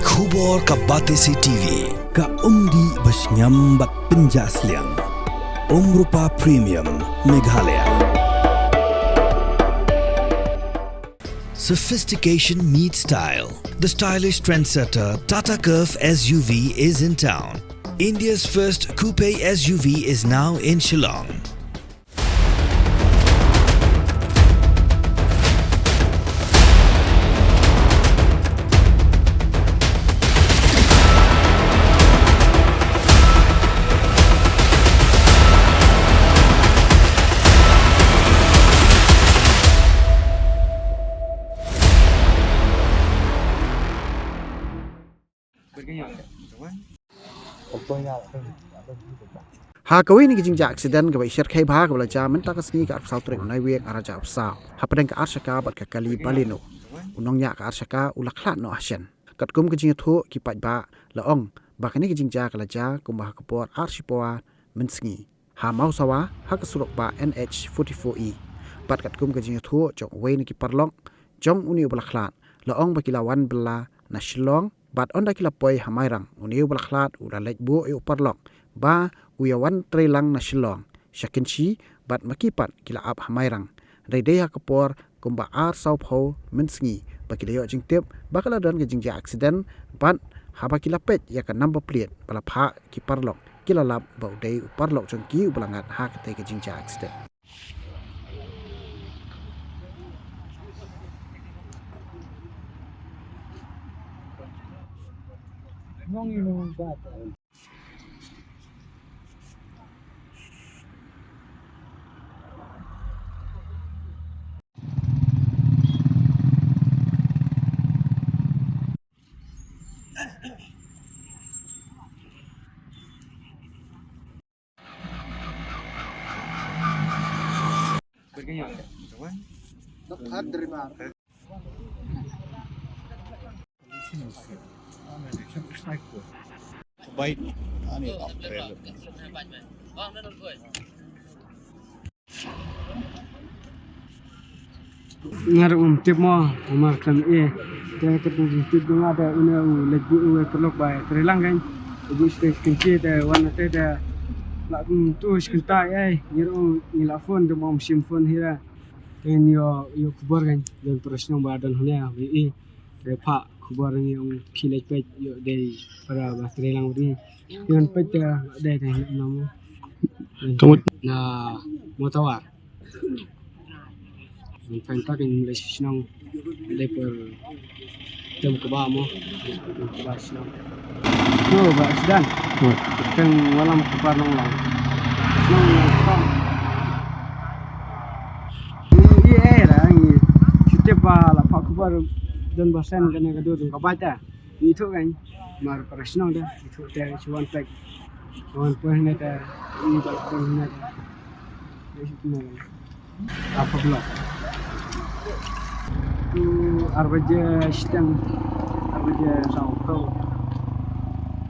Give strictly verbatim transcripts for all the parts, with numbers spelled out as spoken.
Khubor ka Batesi T V, ka umdih ba shngiam bad pynjah sliang. Umrupa Premium, Meghalaya. Sophistication meets style. The stylish trendsetter Tata Curvv S U V is in town. India's first coupe S U V is now in Shillong. Ha kawei na ki jingjia aksiden kaba i shyrkhei bha kaba la jia mynta ka sngi ka arphew saw tarik u Naiwieng arhajar arphew saw, hapdeng ka arshaka bad ka kali Baleno, u nongñiah ka arshaka u la khlad noh ha shen. Katkum ka jingïathuh ki paidbah la ong ba kane ka jingjia ka la jia kumba ha ka por ar shi por mynsngi ha Mawsawa, ha ka surok bah N H forty-four E. Bad katkum ka jingïathuh jong uwei na ki paralok jong une uba la khlad, la ong ba ki la wan bylla na Shillong, bad ynda ki la poi ha Mairang, une uba la khlad u la leit buh ïa u paralok ba u ïa wan trei lang na Shillong sha Kynshi, bad ma ki pat ki la ap ha Mairang. Hynrei dei ha ka por kumba ar saw phew mynsngi ba ki la ïoh jingtip ba ka la don ka jingjia aksiden, bad haba ki la peit ïa ka number plate ba la phah, ki paralok ki la lap ba u dei u paralok jong ki uba la ngat ha katei ka jingjia aksiden. Nga ruh ngam tip mo, namar khlem i. Te katkum jingtip jong nga te une u leit buh uwei paralok ba trei lang kein. U buh sha Kynshi te wan te te la kum tu shi kynta ei. Ngi ruh ngi la phone te mo, ym shym phone hi ra. Te ngi ïoh, ïoh khubor kein, don para shnong ba don hangne ba i. Te phah khubor ngi ong khie leit peit, ïoh dei para ba trei lang bad ngi. Ïoh peit te dei te nam. Ka mut na Mawsawa. Ngan pynpaw ïa ka leit shnong, dei por tem kaba mo. Tem kaba shnong. No, ba sdan. Hmm. Teng walam kaba nong lang. Shnong lang. Ïa, ïa, ra ngi. Shu tip ba la phah khubor don ba shen kane ka dur ka bai ta. Ngi ithuh kein, mar para shnong te, ithuh te, shu wan peit. Wan peit hangne te, ngi ba la peit hangne te. Te shu tnga kein. Apa block. Tu ar baje shiteng, ar baje saw to.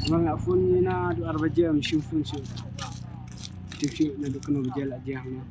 Mar nga phone ngi na tu ar baje, ym shu phone shu. Tip shu na tu kano baje la jia hangne.